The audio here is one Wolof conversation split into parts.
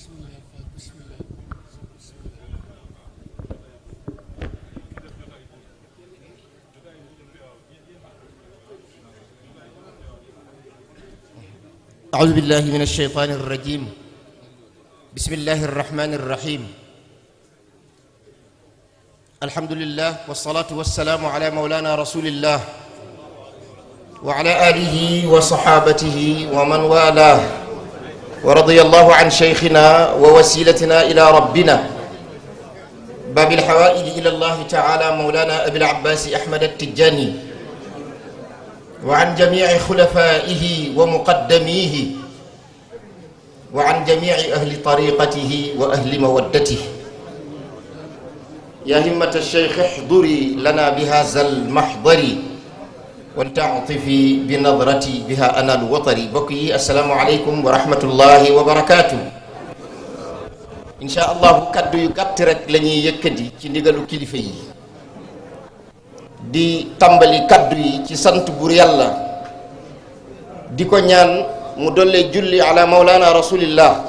أعوذ بالله من الشيطان الرجيم. بسم الله الرحمن الرحيم. الحمد لله والصلاة والسلام على مولانا رسول الله وعلى آله وصحابته ومن والاه، ورضي الله عن شيخنا ووسيلتنا إلى ربنا باب الحوائج إلى الله تعالى مولانا أبي العباس أحمد التجاني، وعن جميع خلفائه ومقدميه، وعن جميع أهل طريقته وأهل مودته. يا همة الشيخ احضري لنا بهذا المحضر ولتعطفي بنظرتي بها أنال وطري. بقي السلام عليكم ورحمة الله وبركاته. إن شاء الله kaddu yu gàtt rek la ñuy yëkkati ci ndigalu kilifa yi, di tàmbali kaddu yi ci sant buur yàlla, di ko ñaan mu dollee julli ala maulana rasulillah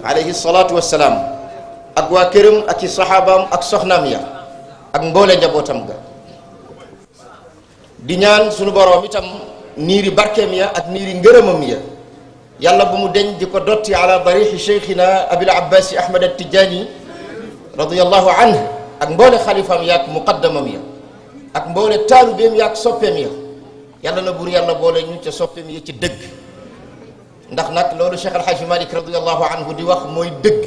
alayhi salatu wassalaam, ak waa këram ak i saxaabaam ak soxnaam ya ak mboole njabootam ga. di ñaan sunu boroom itam niiri barkeem ya ak niiri ngërëmam ya yàlla bu mu deñ di ko dotti ala darixi cheikhina abil abbasi ahmad at-tijani radiyallahu anhu, ak mboole xalifaam ya ak muqaddamam ya ak mboole taalubeem ya ak soppeem ya. yàlla na buur yàlla boole ñu ca soppeem ya ci dëgg, ndax nag loolu Cheikh Alhaji Malik radiyallahu anhu di wax mooy dëgg.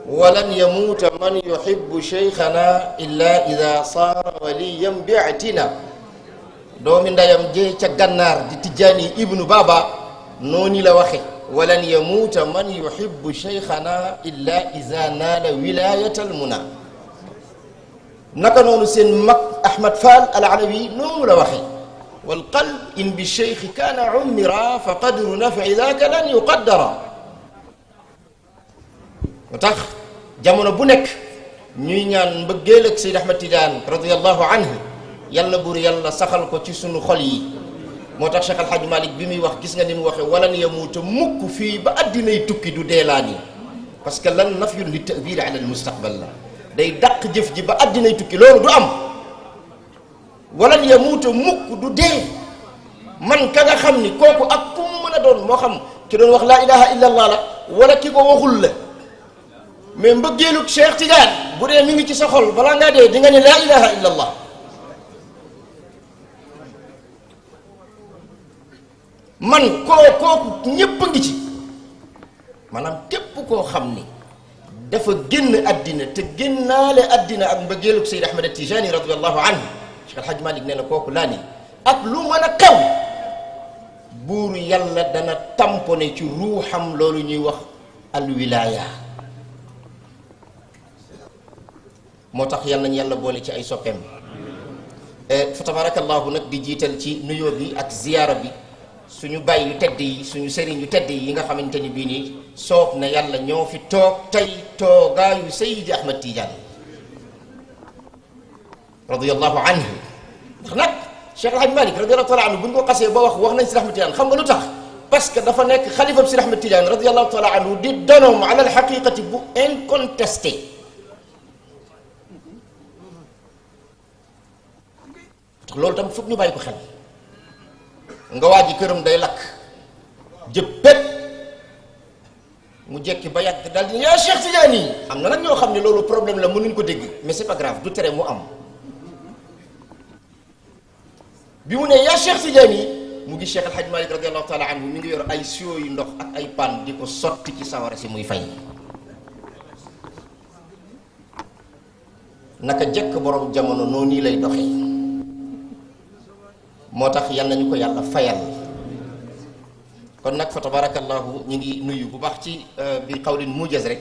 walan yamuuta man yuhibbu cheikhana illa ida saara waliyan bi'tina. doomi ndeyam jee ca gànnaar di Tijjaani ibnu Baba noonu la waxe, walan yamuuta man yuhibbu cheikhana illa ida naala wilayatal muna. naka noonu seen mag Ahmad Fall al Alawi noonu la waxe, wal qalb in bi cheikhi kaana ummira fa qadru nafi daaka lan yuqaddara. moo tax jamono bu nekk ñuy ñaan mbëggeel ak Seyd Ahmad Tidiane radiyallahu anhu, yàlla buur yàlla saxal ko ci sunu xol yi. moo tax Cheikh Alhaji Malik bi muy wax gis nga ni mu waxe, walan yamuuta mukk fii ba addinay tukki du deelaani, parce que lan nafyun li ta'bir ala al mustaqbal la, day dàq jëf ji ba addinay tukki, loolu du am. walan yamuuta mukk du dee man ka nga xam ni kooku ak ku mu mën a doon, moo xam ki doon wax laa ilaha illa allah la wala ki ko waxul la, mais mbëggeelug Cheikh Tidiane bu dee mi ngi ci sa xol balaa ngaa dee di nga ne laa ilaha illa allah. man kooku ñépp a ngi ci, maanaam képp koo xam ni dafa génn àddina te génnaale àddina ak mbëggeelug Seyd Ahmad Tijani radiyallahu anhu, Cheikh Alhaji Malik nee na kooku laa ni ak lu mën a xew buuru yàlla dana tamponné ci ruuxam loolu ñuy wax alwilaaya. moo tax yal nañu yàlla boole ci ay soppeem. fa tabarakallahu nag di jiital ci nuyoo bi ak ziyaara bi suñu bàyyi yu tedd yi, suñu sëriñ yu tedd yi nga xamante ni bii nii soob na yàlla ñoo fi toog tey toogaayu Seydi Ahmad Tidiane radiyallahu anhu. ndax nag Cheikh El Hadj Malick radiyallahu taala anhu bu ñu ko xasee ba wax nañ Seydi Ahmad Tidiane, xam nga lu tax? parce que dafa nekk xalifam Seydi Ahmad Tidiane radiyallahu taala anhu di donoom ala al xaqiqati bu incontesté. tax loolu tam foog ñu bàyyi ko xel. nga waa ji këram day lakk jëppét mu jekki ba yàgg daal di yaa Cheikh Tidiane yi. am na nag ñoo xam ne loolu problème la mënuñ ko dégg, mais c'est pas grave, du tere mu am. bi mu ne yaa Cheikh Tidiane yi mu ngi Cheikh El Hadj Malick radiyallahu taala anhu mi ngi yor ay siyo yu ndox ak ay pan di ko sotti ci sawara si muy fay. naka jekk borom jamono noonu nii lay doxee. moo tax yal nañu ko yàlla fayal. kon nag fa tabarakallahu ñu ngi nuyu bu baax ci bi xawlin mujaz rek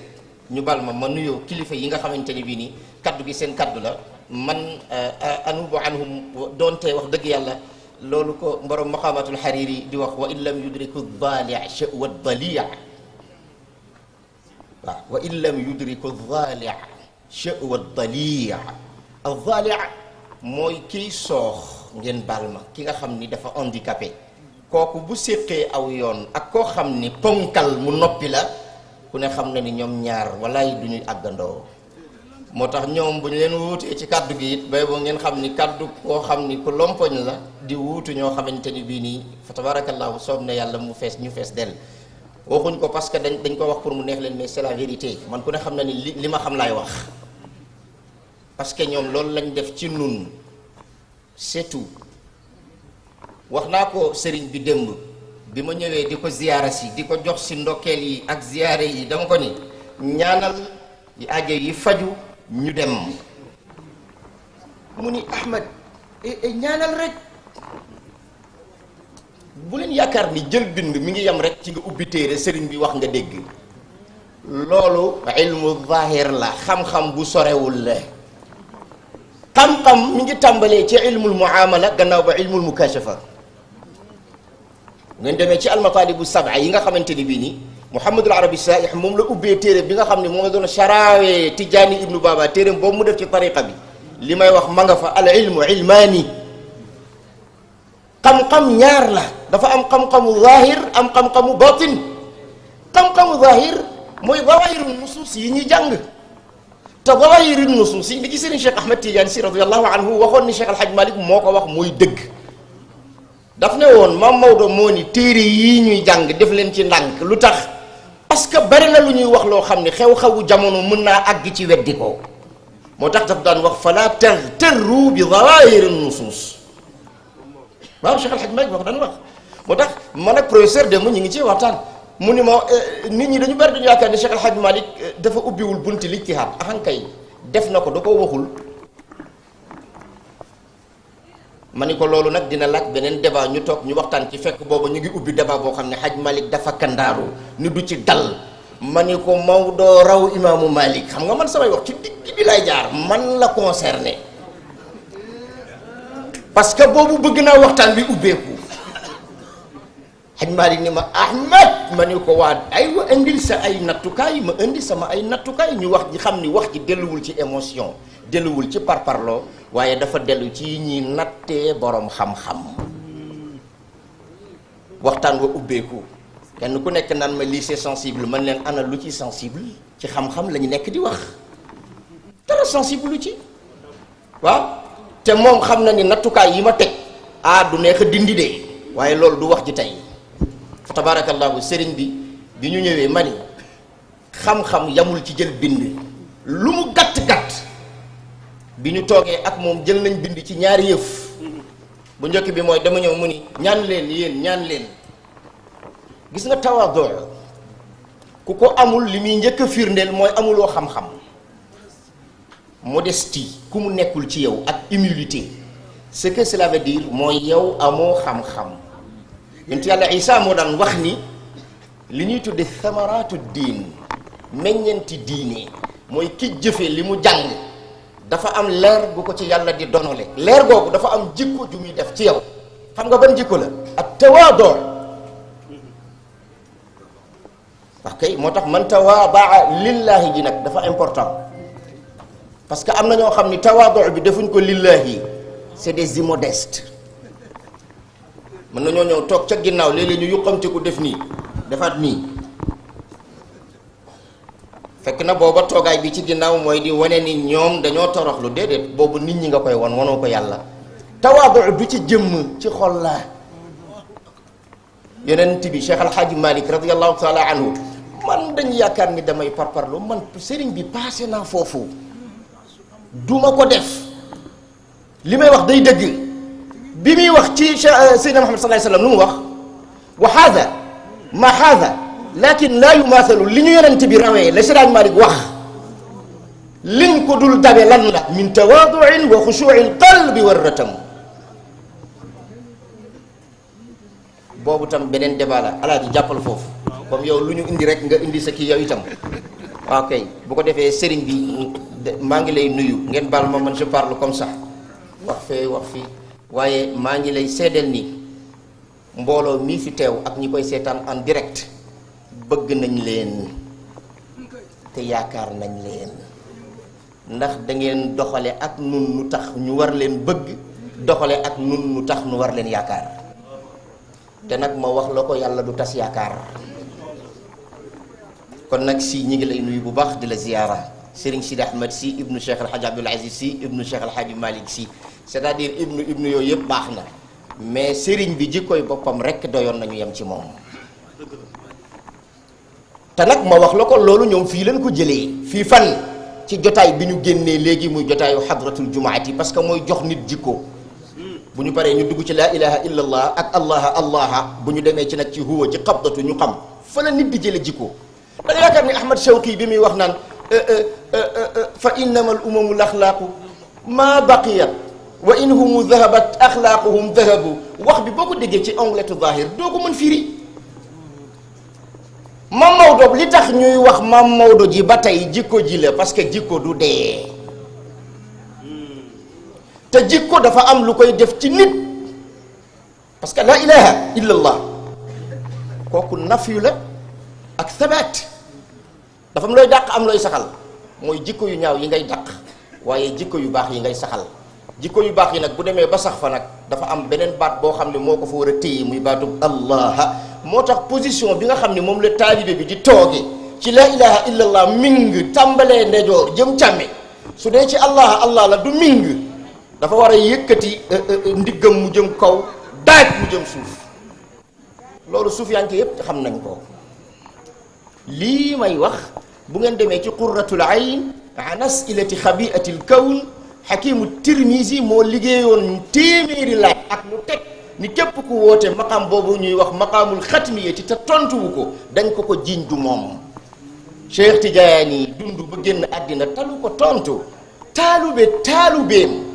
ñu bal ma nuyoo kilifa yi nga xamante ni bii nii kaddu gi seen kaddu la. man anubu anhum doonte wax dëgg yàlla loolu ko borom maqamatul xariri di wax, wa in lam yudriku dhali' sha'wa dhali' waaw wa in lam yudriku dhali' sha'wa dhali' al-dhali' mooy kiy soox ngeen baal ma, ki nga xam ni dafa handicapé, kooku bu séqee aw yoon ak koo xam ni ponkal mu noppi la, ku ne xam na ni ñoom ñaar walaay du ñuy àggandoo moo tax ñoom bu ñu leen wuutee ci kaddu gi it bay boo ngeen xam ni kaddu koo xam ni ku lompoñ la di wuutu ñoo xamante ni bii nii fa tabarakallahu soob na yàlla mu fees ñu fees dell waxuñ ko parce que dañ ko wax pour mu neex leen mais c'est la vérité man ku ne xam na ni li ma xam laay wax parce que ñoom loolu lañ def ci nun c'est tout wax naa ko sëriñ bi démb bi ma ñëwee di ko ziyaara si di ko jox si ndokkeel yi ak ziyaare yi dama ko ni ñaanal yi aajo yi faju ñu dem mu ni Ahmad ñaanal rek bu leen yaakaar ni jël bind mi ngi yem rek ci nga ubbi téere sëriñ bi wax nga dégg loolu ilmu zahir la xam-xam bu sorewul la xam-xam mi ngi tàmbalee ci ilmul muamala gannaaw ba ilmul mukashafa ngeen demee ci almatalibu sab'a yi nga xamante ni bii nii Muhammadul Arabi Saih moom la ubbee téere bi nga xam ne moom la doon charaawee Tijaani ibnu Baba téereem boobu mu def ci tariqa bi li may wax ma nga fa al ilmu ilmaani xam-xam ñaar la dafa am xam-xamu zahir am xam-xamu batin xam-xamu zahir mooy zawaahiru nusuus yi ñuy jàng te zawaahiru nusuus yi li ci sëriñ Cheikh Ahmed Tidiane si radiyallahu anhu waxoon ni Cheikh Al Hadj Malick moo ko wax mooy dëgg daf ne woon Maam Maodo moo ni téere yii ñuy jàng def leen ci ndànk lu tax parce que bari na lu ñuy wax loo xam ne xew-xewu jamono mën naa àgg ci weddi ko moo tax daf daan wax fala taghtarru bi zawaahiri nusuus waaw Cheikh Al Hadj Malick wax daan wax moo tax man ak professeur démb ñu ngi ci waxtaan mu ni ma nit ñi dañu bari dañu yaakaar ne Cheikh Al Hadj Malick dafa ubbiwul bunti lijtihaad axankay def na ko da ko waxul ma ni ko loolu nag dina laaj beneen débat ñu toog ñu waxtaan ci fekk booba ñu ngi ubbi débat boo xam ne Hadj Malick dafa kandaaru ni du ci dal ma ni ko Maodo raw imaamu Malick xam nga man samay wax ci digg bi lay jaar man la concerné parce que boobu bëgg naa waxtaan bi ubbeeku Hadj Malick ni ma Ahmad ma ni ko waa ay wa indil sa ay nattukaay ma indi sama ay nattukaay ñu wax ji xam ni wax ji delluwul ci émotion delluwul ci parparloo waaye dafa dellu ci ñi nattee borom xam-xam waxtaan wa ubbeeku kenn ku nekk naan ma lii c'est sensible man leen ana lu ci sensible ci xam-xam la ñu nekk di wax dara sensible lu ci waaw te moom xam na ni nattukaay yi ma teg du neex a dindi de waaye loolu du wax ji tey fa tabarakallahu sëriñ bi ñu ñëwee ma ni xam-xam yamul ci jël bind lu mu gàtt-gàtt bi ñu toogee ak moom jël nañ bind ci ñaari yëf bu njëkk bi mooy dama ñëw mu ni ñaan leen yéen ñaan leen gis nga tawaadu ku ko amul li muy njëkk a firndeel mooy amuloo xam-xam modestie ku mu nekkul ci yow ak humilité ce que cela veut dire mooy yow amoo xam-xam yonent yàlla Isa moo daan wax ni li ñuy tudde samaraatu diin meññeenti diine mooy ki jëfe li mu jàng dafa am leer gu ko ci yàlla di donole leer googu dafa am jikko ju muy def ci yow xam nga ban jikko la ak tawaadoo wax kay moo tax man tawaadaa lillahi ji nag dafa important parce que am na ñoo xam ni tawaadoo bi defuñ ko lillahi c'est des immodestes mën nañoo ñëw toog ca ginnaaw léeg-léeg ñu yuqamte ko def nii defaat nii fekk na booba toogaay bi ci ginnaaw mooy di wane ni ñoom dañoo toroxlu déedéet boobu nit ñi nga koy wan wanoo ko yàlla tawaadu du ci jëmm ci xol la yonent bi Cheikh Al Hadj Malick radiyallahu taala anhu man dañu yaakaar ni damay parparlu man sëriñ bi passé naa foofu duma ko def li may wax day dëgg bi muy wax ci Seydina Muhammad sallallahu alayhi wasallam lu mu wax wa haada ma haada lakin laa yumaasalu li ñu yonent bi rawee la Sëriñ Malick wax liñ ko dul dabe lan la min tawaaduin wa xushuuil qalbi war ratam boobu tam beneen débat la alaaji jàppal foofu comme yow lu ñu indi rek nga indi sa kii yow itam waaw kay bu ko defee sëriñ bi maa ngi lay nuyu ngeen baal ma man je parle comme ça wax fee wax fii waaye maa ngi lay seedeel ni mbooloo mii fi teew ak ñi koy seetaan en direct bëgg nañ leen te yaakaar nañ leen ndax da ngeen doxale ak nun nu tax ñu war leen bëgg doxale ak nun nu tax nu war leen yaakaar te nag ma wax la ko yàlla du tas yaakaar kon nag si ñi ngi lay nuyu bu baax di la ziyaara Serigne Sidi Ahmed si ibnu Cheikh El Hadj Abdoul Aziz si ibnu Cheikh El Hadj Malick si c'est-à-dire ibnu yooyu yëpp baax na mais Serigne bi jikkoy boppam rek doyoon nañu yem ci moom. te nag ma wax la ko loolu ñoom fii leen ko jëlee fii fan ci jotaay bi ñu génnee léegi muy jotaayu hadratul jumaati parce que mooy jox nit jikko bu ñu paree ñu dugg ci laa ilaha illallah ak allaha bu ñu demee ci nag ci huwa ci qabdatu ñu xam fa la nit di jële jikko. da nga yaakaar ni Ahmad Shawqi bi muy wax naan fa innama al umamu l axlaaqu maa baqiyat wa in humu dahabat axlaaquhum dahabu wax bi boo ko déggee ci ongletu zahir doo ko mën firi. Mam Maodo li tax ñuy wax Mam Maodo ji ba tey jikko ji la parce que jikko du dee te jikko dafa am lu koy def ci nit parce que la ilaha illallah kooku nafyu la ak sabaat dafa am looy dàq am looy saxal mooy jikko yu ñaaw yi ngay dàq waaye jikko yu baax yi ngay saxal jikko yu baax yi nag bu demee ba sax fa nag dafa am beneen baat boo xam ne moo ko fa war a téye muy baatub allah moo tax position bi nga xam ne moom la taalibe bi di tooge ci la ilaha illallah ming tàmbalee ndejoor jëm càmme su dee ci allah la du ming dafa war a yëkkati ndiggam mu jëm kaw daaj mu jëm suuf loolu suuf yaa ngi yépp xam nañ ko lii may wax bu ngeen demee ci qurratul ayn an asilati xabiatil kawn xakimu tirmisi moo liggéeyoon téeméeri laaj ak lu teg ni képp ku woote maqaam boobu ñuy wax maqaamul xatmiyati te tontuwu ko dañ ko ko jiiñ du moom Cheikh Tidiane dund ba génn àddina talu ko tontu taalubeem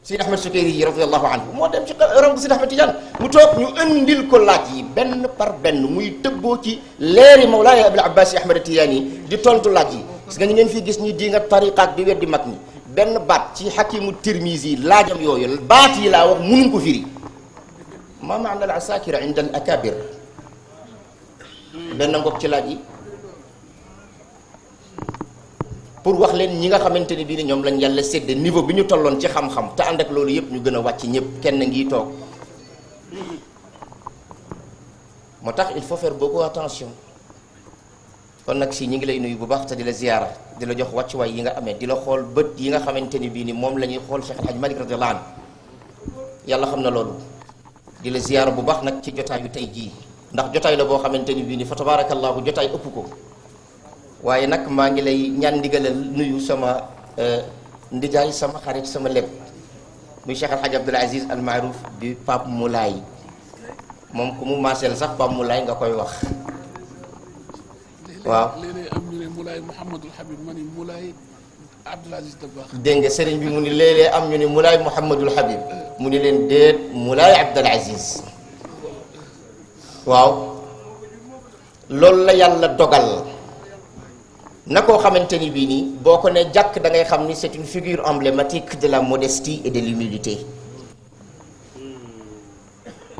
Sidi Ahmed Sukayri yi radiallahu anhu moo dem ci ram Sidi Ahmed Tidiane mu toog ñu andil ko laaj yi benn par benn muy tëbboo ci leeri Mawlaaya Abul Abbas Ahmed Tidiane yi di tontu laaj yi gis nga ñu ngeen fii gis ñi di nga tariqaat di weddi mag ñi benn baat ci xakimu tirmisi laajam yooyu baat yi laa wax munuñ ko firi ma maana al asakira inda al akabir benn ngoog ci laaj yi pour wax leen ñi nga xamante ni bii ni ñoom lañ yàlla sédde niveau bi ñu tolloon ci xam-xam te ànd ak loolu yëpp ñu gën a wàcc ñëpp kenn ngi toog moo tax il faut faire beaucoup attention kon nag si ñi ngi lay nuyu bu baax te di la ziyaara di la jox wàccuwaay yi nga amee di la xool bët yi nga xamante ni bii ni moom la ñuy xool Cheikh El Hadj Malick radiyallahu anhu yàlla xam na loolu di la ziyaara bu baax nag ci jotaay yu tey jii ndax jotaay la boo xamante ni bii ni fa tabarakallahu jotaay ëpp ko waaye nag maa ngi lay ñaan ndigalal nuyu sama ndijaay sama xarit sama lépp muy Cheikh El Hadj Abdoul Aziz Al Maarouf bi Pape Moulay moom ku mu maaseel sax Pape Moulay nga koy wax waaw léeg-léeg am ñu ne Moulay Mouhamadul Habib ma ni Moulay Abdoul Aziz Dabakh dégg nga sëriñ bi mu ni léeg-léeg am ñu ne Moulay Mouhamadul Habib mu ni leen déet Moulay Abdoul Aziz waaw loolu la yàlla dogal na koo xamante ni bii nii boo ko ne jàkk da ngay xam ni c'est une figure emblématique de la modestie et de l'humilité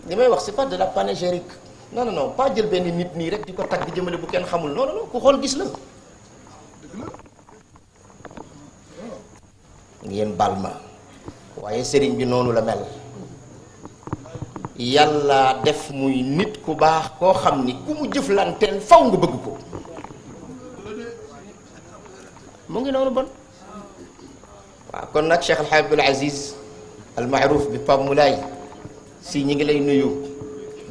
li may wax c'est pas de la panégyrique non non non pas jël benn nit nii rek di ko tagg jëmale bu kenn xamul non non non ku xool gis la ngeen bal ma waaye sëriñ bi noonu la mel yàlla def muy nit ku baax koo xam ni ku mu jëflanteel faw nga bëgg ko mu ngi noonu bon waaw kon nag Cheikh El Hadj Abdoul Aziz Al Maarouf bi Pape Moulay si ñi ngi lay nuyu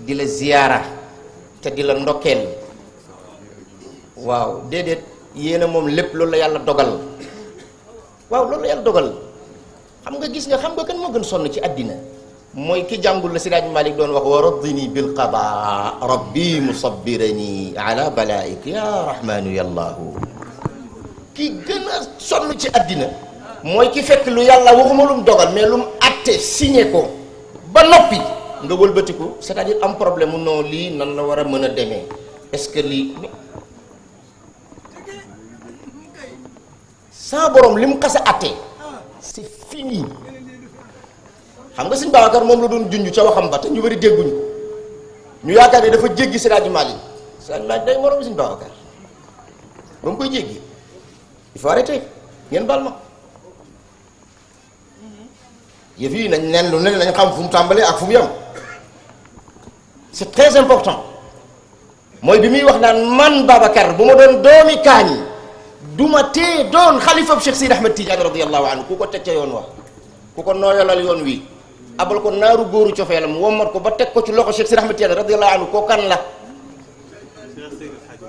di la ziyaara te di la ndokkeel waaw déedéet yéena moom lépp loolu la yàlla dogal waaw loolu la yàlla dogal xam nga gis nga xam nga kan moo gën sonn ci àddina mooy ki jàngul la Seydi Hadji Malick doon wax wa raddini bil qadaa rabbi musabbirani ala balaik ya rahmanu yallahu ki gën a sonn ci àddina mooy ki fekk lu yàlla waxuma lu mu dogal mais lu mu àtte signé ko ba noppi nga wëlbatiku c'est-à-dire am problème mu non lii nan la war a mën a demee est-ce que lii sa borom li mu xas a àtte c'est fini xam nga sëñ Babacar moom la doon junj ca waxam ba te ñu bari dégguñu ñu yaakaar ne dafa jéggi Seydi Hadji Malick Seydi Hadji Malick day moroom sëñ Babacar ba mu koy jéggi il faut arrêter ngeen baal ma yëf yi nañ nen lu ne nañ xam fu mu tàmbalee ak fu mu yem c'est très important mooy bi muy wax naan man Babacar bu ma doon doomi kaañ du ma tee doon xalifab Cheikh Sidi Ahmed Tidiane radiyallahu anhu ku ko teg ca yoon wax ku ko nooyalal yoon wi abal ko naaru góoru cofeelam wommat ko ba teg ko ci loxo Cheikh Sidi Ahmed Tidiane radiyallahu anhu koo kan la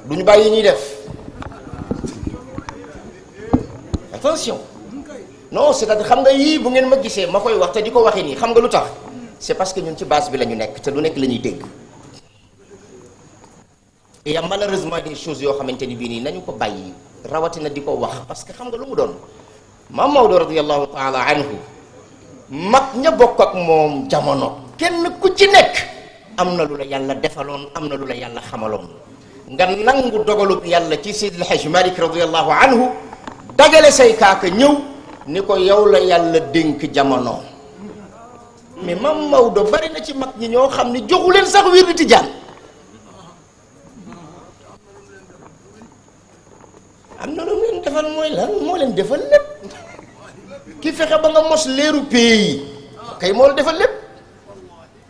duñu bàyyi ñuy def attention non c'est-à-dire xam nga yii bu ngeen ma gisee ma koy wax te di ko waxee nii xam nga lu tax c'est parce que ñun ci base bi la ñu nekk te lu nekk la ñuy dégg et y a malheureusement des choses yoo xamante ni bii nii nañu ko bàyyi rawatina di ko wax parce que xam nga lu mu doon Maam Maodo radiyallahu taala anhu mag ña bokk ak moom jamono kenn ku ci nekk am na lu la yàlla defaloon am na lu la yàlla xamaloon nga nangu dogalub yàlla ci Seydil Hadj Malick radiyallahu anhu dagale say kaaka ñëw ni ko yow la yàlla dénk jamono mais Maam Maodo bari na ci mag ñi ñoo xam ni joxu leen sax wirdu tijaan am na lu mu leen defal mooy lan moo leen defal lépp ki fexe ba nga mos leeru pays kay moo la defal lépp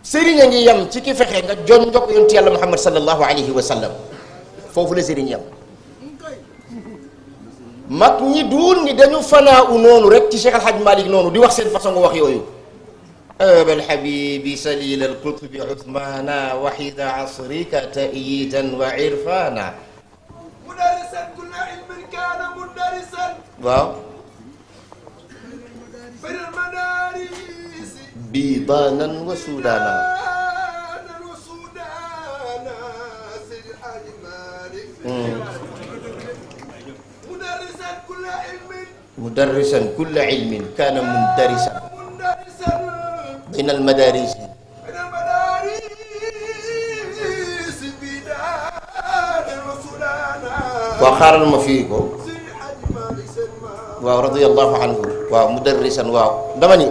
sëriñ a ngi yam ci ki fexe nga jon njokk yontu yàlla Muhammad sallallahu alayhi wa sallam foofu la sëriñ yam mag ñi duul ni dañu fanaa u noonu rek ci Cheikh Al Hadj Malick noonu di wax seen façon nga wax yooyu abal habibi salil al qutbi uthmana wahida asrika tayidan wa irfana مدرسا كل علم كان مدرسا waaw بين المدارس bidanan wa sudanan وسودانا سيد الحاج مالك مدرسا كل علم mudarrisan kulla ilmin kana mundarisan مدرسا بين المدارس بين المدارس بدانا وسودانا waaw xaaral ma fii ko سيد الحاج مالك سلمان waaw radiyallahu anhu waaw mudarrisan waaw dama ni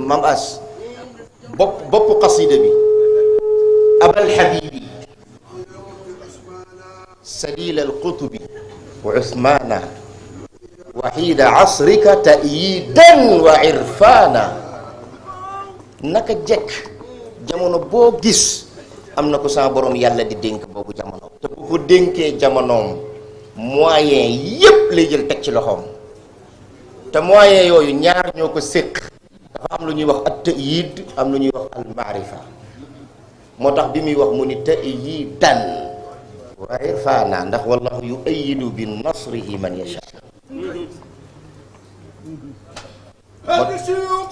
Mam As bopp qasida bi abal habibi salil al qutubi wa uthmana wahida asrika tayidan wa irfana naka jekk jamono boo gis am na ko sa borom yàlla di dénk boobu jamono te bu ko dénkee jamonoom moyen yépp lay jël teg ci loxoom te moyen yooyu ñaar ñoo ko séq dafa am lu ñuy wax at ta'yid am lu ñuy wax al maarifa moo tax bi muy wax mu ni ta'yidan wa irfana ndax wallahu yu'ayyidu bi nasrihi man yasha هذا الشيوخ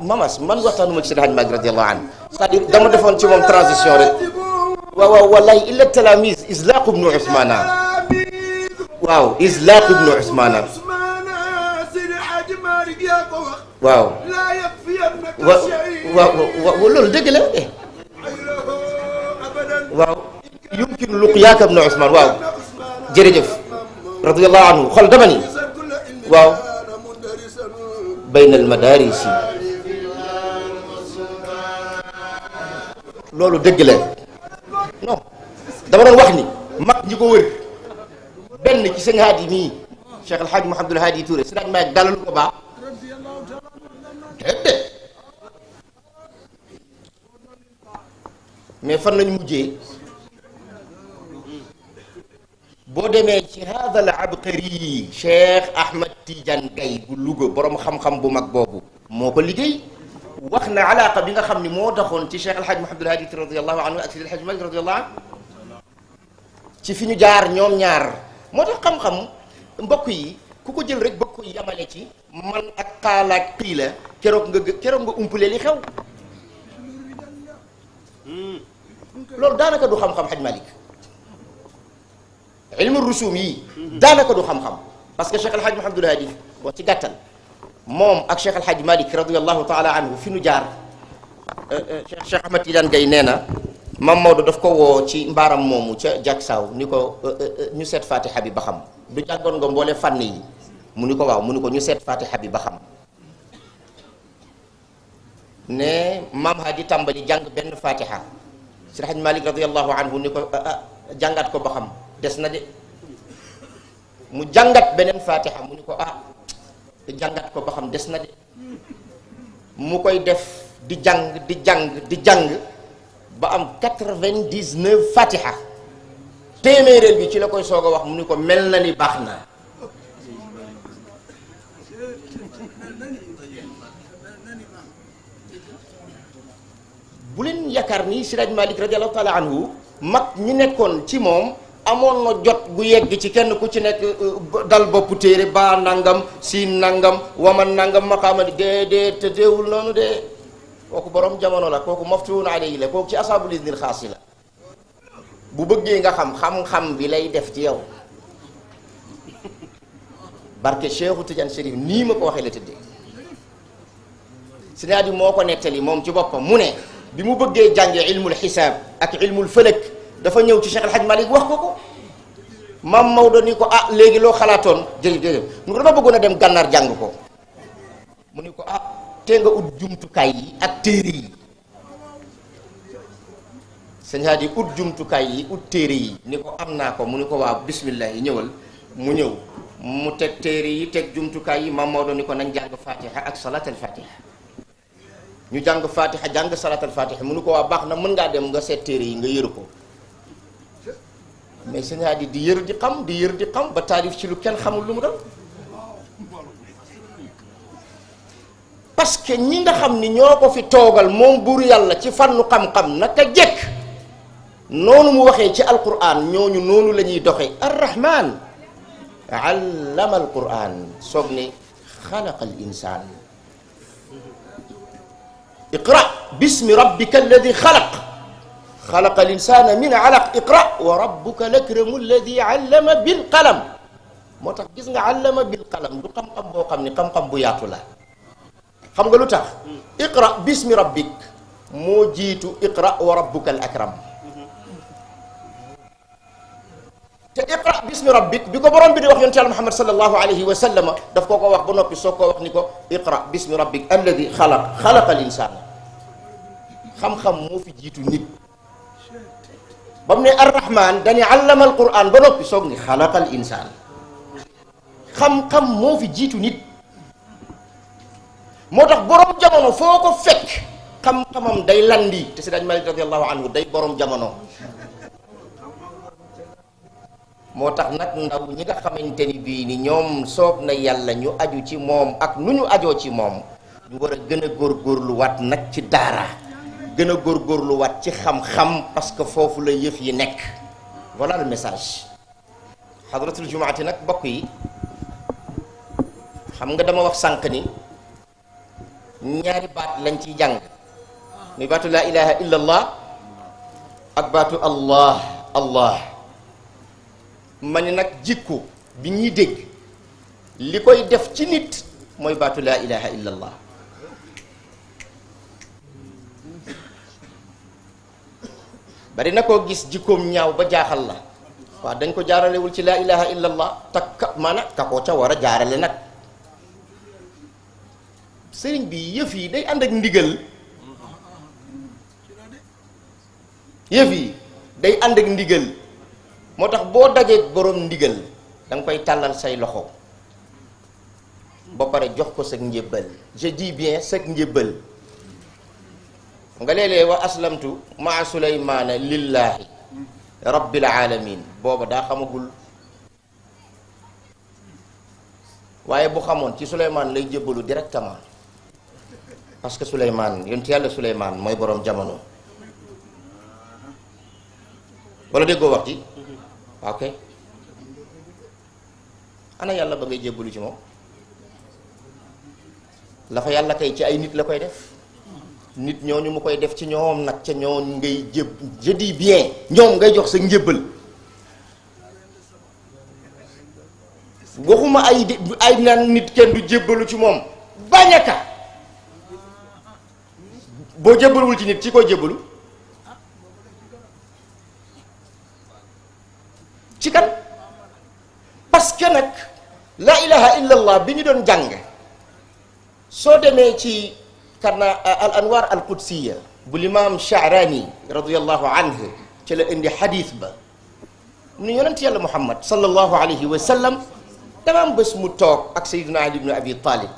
mamas man waxtaanuma ci Seydi Hadji Malick radiyallahu anhu c'est-à-dire dama defoon ci moom transition rek waaw wallahi illa talamis islaq ibnu usmana waaw islaq ibnu usmana سيد الحاج مالك يا قوة waaw لا يكفينك wa شيء waaw loolu dëgg la غيره أبدا waaw yumkin luqyaaka ibnu usman waaw عثمان jërëjëf radiyallahu anhu xol dama ni كل علم waaw كان مدرسا bayna al madarisi loolu dëgg la non dama doon wax ni mag ñi ko wër benn ci sëñ Haadi mii Cheikh El Hadj Mouhamadul Haadi Touré si daaj may dalalu ko baax déedéet mais fan lañu mujjee boo demee ci hada al abqari Cheikh Ahmed Tidiane Gaye bu Louga borom xam-xam bu mag boobu moo ko liggéey wax na alaaka bi nga xam ni moo taxoon ci Cheikh El Hadj Mouhamadul Haadi radiyallahu anhu ak Seydi El Hadj Malick radiyallahu anhu ci fi ñu jaar ñoom ñaar moo tax xam-xam mbokk yi ku ko jël rek bokk yamale ci man ak xaalaak xii la keroog nga umpule li xew loolu daanaka du xam-xam Hadj Malick ilmu rusum yi daanaka du xam-xam parce que Cheikh El Hadj Mouhamadul Haadi wax ci gàttal moom ak Cheikh El Hadj Malick radiyallahu taala anhu fi nu jaar Cheikh Ahmed Tidiane Gaye nee na Mam Maodo daf ko woo ci mbaaram moomu ca jak saaw ni ko ñu seet fatiha bi ba xam du jàngoon nga mboole fànn yi mu ni ko waaw mu ni ko ñu seet fatiha bi ba xam ne Mam Hadi tàmbali jàng benn fatiha Seydi Hadj Malick radiyallahu anhu ni ko jàngat ko ba xam des na de mu jàngat beneen fatiha mu ni ko jàngat ko ba xam des na de mu koy def di jàng di jàng ba am 99 fatiha téeméereel bi ci la koy soog a wax mu ni ko mel na ni baax na. bu leen yaakaar ni Siraj Malik radiyallahu taala anhu mag ñi nekkoon ci moom amoon na jot gu yegg ci kenn ku ci nekk dal boppu téere baa nangam siin nangam waman nangam maqaama déedéet te teewul noonu de kooku borom jamono la kooku maftuun alayhi la kooku ci asaabul iznil xaasi la bu bëggee nga xam-xam bi lay def ci yow barke Cheikhu Tidiane Chérif nii ma ko waxee la tëddee c'est-à-dire moo ko nettali moom ci boppam mu ne bi mu bëggee jàngee ilmul xisaab ak ilmul fëlëk dafa ñëw ci Cheikh El Hadj Malick wax ko maam Maodo ni ko ah léegi loo xalaatoon jërëjëf mu ko dama bëggoon a dem gànnaar jàng ko mu ni ko ah te nga ut jumtukaay yi ak téere yi sëñ Hadi ut jumtukaay yi ut téere yi ni ko am naa ko mu ni ko waaw bismillah yi ñëwal mu ñëw mu teg téere yi teg jumtukaay yi maam Maodo ni ko nañ jàng fatiha ak salat al fatiha ñu jàng fatiha jàng salat al fatiha mu ni ko waa baax na mën ngaa dem nga seet téere yi nga yër ko mais sëñ Hadi di yër di xam ba taarif ci lu kenn xamul lu mu doon parce que ñi nga xam ni ñoo ko fi toogal moom buur yàlla ci fànnu xam-xam naka jekk noonu mu waxee ci alquran ñooñu noonu la ñuy doxee arrahman allama alquran soog ni xalaqa al insaan iqra bismi rabbika alladi xalaqa al insana min alaq iqra wa rabbuka lakramu alladi allama bil qalam moo tax gis nga allama bil qalam du xam-xam boo xam ni xam-xam bu yaatu la xam nga lu tax iqra bismi rabbik moo jiitu iqra wa rabbuka al akram te iqra bismi rabbik bi ko borom bi di wax yonent Yàlla Muhammad sallallahu alayhi wa sallam daf koo ko wax ba noppi soo ko wax ni ko iqra bismi rabbik alladi xalaqa al insana xam-xam moo fi jiitu nit ba mu ne arrahman dañu allama al quran ba noppi soog ni xalaqa al insaan xam-xam moo fi jiitu nit moo tax borom jamono foo ko fekk xam-xamam day landi te Seydi Malick radiyallahu anhu day borom jamono moo tax nag ndaw ñi nga xamante ni bii ni ñoom soob na yàlla ñu aju ci moom ak nu ñu ajoo ci moom ñu war a gën a góorgóorluwaat nag ci daara gën a góorgóorluwaat ci xam-xam parce que foofu la yëf yi nekk voilà le message xadratul jumaati nag bokk yi xam nga dama wax sànq ni ñaari baat lañ ciy jàng muy baatu laa ilaha illa allah ak baatu allah allah ma ni nag jikko bi ñuy dégg li koy def ci nit mooy baatu laa ilaha illa allah bari na koo gis jikkoom ñaaw ba jaaxal la waaw dañ ko jaaralewul ci laa ilaha illa allah takka maanaam ka ko ca war a jaarale nag sëriñ bi yëf yi day ànd ak ndigal yëf yi day ànd ak ndigal moo tax boo dajeeg boroom ndigal da nga koy tàllal say loxo ba pare jox ko sa njébbal je dis bien sa njébbal nga léeg-léeg wa aslamtu maa suleymaana lillahi rabbil alamin booba daa xamagul waaye bu xamoon ci suleymaan lay jébbalu directement parce que suleymaan yonent yàlla suleymaan mooy boroom jamono wala déggoo wax ji ok ana yàlla ba ngay jébbalu ci moom la fa yàlla kay ci ay nit la koy def nit ñooñu mu koy def ci ñoom nag ca ñooñ ngay jéb je dis bien ñoom ngay jox sa njébbal waxuma ay naan nit kenn du jébbalu ci moom bañaka boo jébbaluwul ci nit ci koy jébbalu ci kan parce que nag la ilaha illallah bi ñu doon jàng soo demee ci karna al anwar al qudsiya bu limaam Sha'rani radiyallahu anhu ci la indi xadis ba mu ne yonent yàlla Muhammad sallallahu alayhi wa sallam dama am bés mu toog ak Sayyidina Ali ibn Abi Talib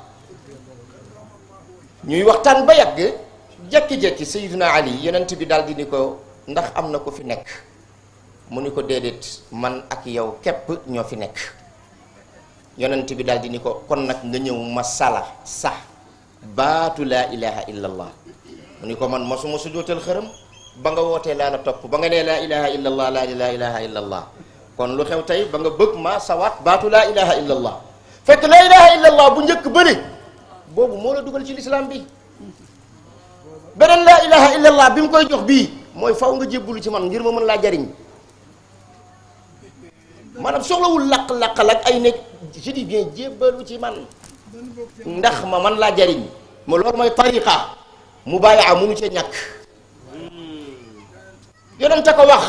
ñuy waxtaan ba yàgg jekki-jekki Sayyidina Ali yonent bi daal di ni ko ndax am na ko fi nekk mu ni ko déedéet man ak yow képp ñoo fi nekk. yonent bi daal di ni ko kon nag nga ñëw ma sala sax baatu laa ilaha illallah. mu ni ko man mosuma sujootal xërëm ba nga wootee laa la topp ba nga nee laa ilaha illallah laa ilaha illallah kon lu xew tey ba nga bëgg ma sawaat baatu laa ilaha illallah fekk laa ilaha illallah bu njëkk bële boobu moo la dugal ci lislaam bi. beneen laa ilaha illallah bi mu koy jox bii mooy faw nga jébbalu ci man ngir ma mën laa jariñ maanaam soxlawul laq-laqal ak ay nekk je dis bien jébbalu ci man ndax ma man laa jariñ ma loolu mooy tariqa mubayaa munu cee ñàkk. yonente ko wax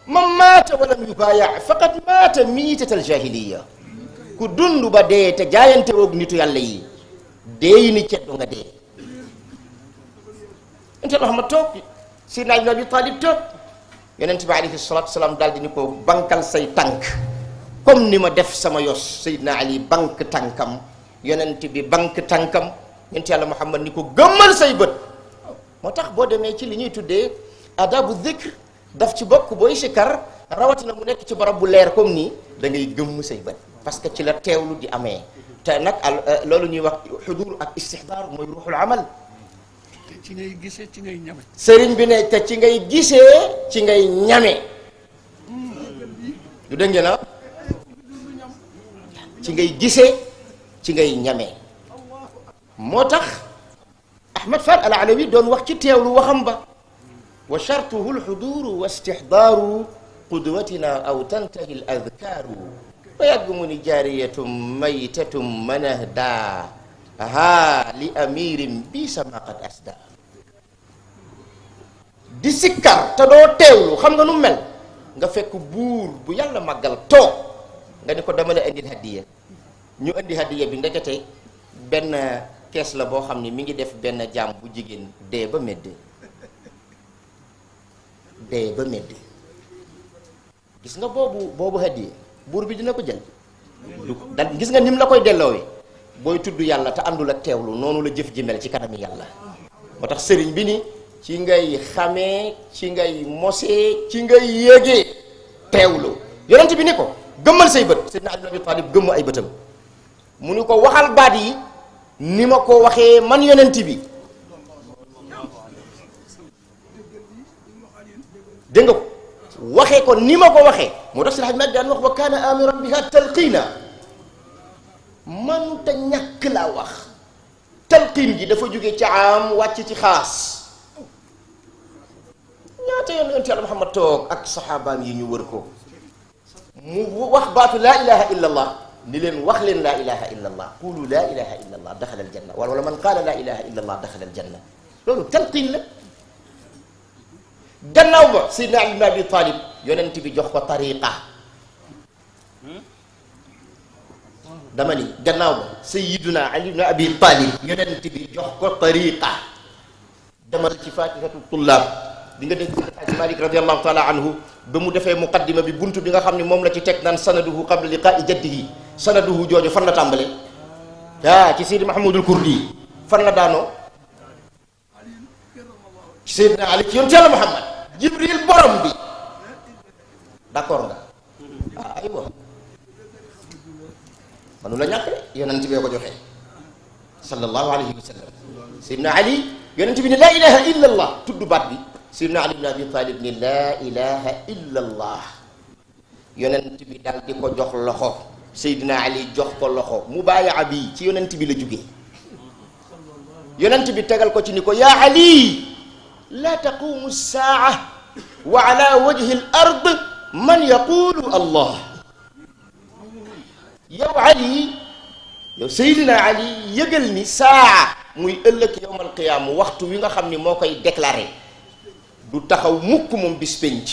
man maata walam yubaaya faqad maata miitatal jahiliya ku dund ba dee te jaayante woog nitu yàlla yi dee ni ceddo nga dee. inte loo xam ma toog Seydina Ali Abi Talib toog yonent bi alayhi salatu wasalaam daal di ni ko bankal say tànk comme ni ma def sama yos. Seydina Ali bank tànkam yonent bi bank tànkam yonent yàlla Muhammad ni ko gëmmal say bët. moo tax boo demee ci li ñuy tuddee adabu dhikr daf ci bokk booy sikar rawatina mu nekk ci barab bu leer comme nii da ngay gëmm say bët parce que ci la teewlu di amee te nag loolu ñuy wax xudur ak istixdaar mooy ruuxul amal. ci ngay gisee ci ngay ñame. sëriñ bi ne te ci ngay gisee ci ngay ñame. du dégg ngeen ci ngay gisee ci ngay ñame. moo tax Ahmad Fall al Alawi doon wax ci teewlu waxam ba. wa shartuhu alxuduru wa istixdaaru qudwatina aw tantahi al adkaaru. ba yàgg mu ni jaariyatum maytatum manahda haa li amirin bi sama qad asda. di sikkar te doo teewlu xam nga nu mel nga fekk buur bu yàlla màggal toog nga ni ko dama la indil hadiya ñu indi hadiya bi ndekete benn kees la boo xam ni mi ngi def benn jaam bu jigéen dee ba medd gis nga boobu hadiya buur bi dina ko jël gis nga nim la koy delloowee booy tudd yàlla te àndul ak teewlu noonu la jëf ji mel ci kanami yàlla. moo tax sëriñ bi ni ci ngay xamee ci ngay mosee ci ngay yéegee teewlu. yonent bi ni ko gëmmal say bët. Seydina Ali Abi Talib gëmm ay bëtam mu ni ko waxal baat yi ni ma ko waxee man yonent bi. dégg nga ko waxee ko ni ma ko waxee. moo tax si Hajji Maalik daan wax wa kaana amiran biha talqiina mënta ñàkk laa wax. talqiin gi dafa jóge ci am wàcc ci xaas. ñaata yoon yonent Yàlla Muhammad toog ak saxaabaam yi ñu wër ko mu wax baatu laa ilaha illa allah ni leen wax leen laa ilaha illa allah qulu laa ilaha illa allah daxala al janna wala man qaala laa ilaha illa allah daxala al janna. loolu talqiin la. gannaaw ba Seydina Ali ibn Abi Talib yonent bi jox ko tariqa. dama ni gannaaw ba Seydina Ali ibn Abi Talib yonent bi jox ko tariqa. demal ci Faatihatu Tullaab di nga dégg Alaaji Malik radiyallahu taala anhu ba mu defee muqaddima bi buntu bi nga xam ne moom la ci teg naan sanaduhu qabla liqaa'i jaddihi. sanaduhu jooju fan la tàmbale ci Seydi Mahamadul Kurdi fan la daanoo ci Seydina Ali ci yonent Yàlla Muhammad Jibril borom bi d'accord nga aywa manu la ñàkk de yonent bee ko joxe sallallahu alayhi wa sallam. Seydina Ali yonent bi ne laa ilaha illa allah tudd baat bi. Seydina Ali ibn Abi Talib ni laa ilaha illa allah yonent bi daal di ko jox loxo. Seydina Ali jox ko loxo mubaayaa bi ci yonent bi la jógee. yonent bi tegal ko ci ni ko yaa Ali laa taqumu saa wa ala wajhi al ard man yaqulu allah. yow Ali yow Seydina Ali yëgal ni saa muy ëllëg yowmal qiyaama waxtu wi nga xam ni moo koy déclaré du taxaw mukk moom bis penc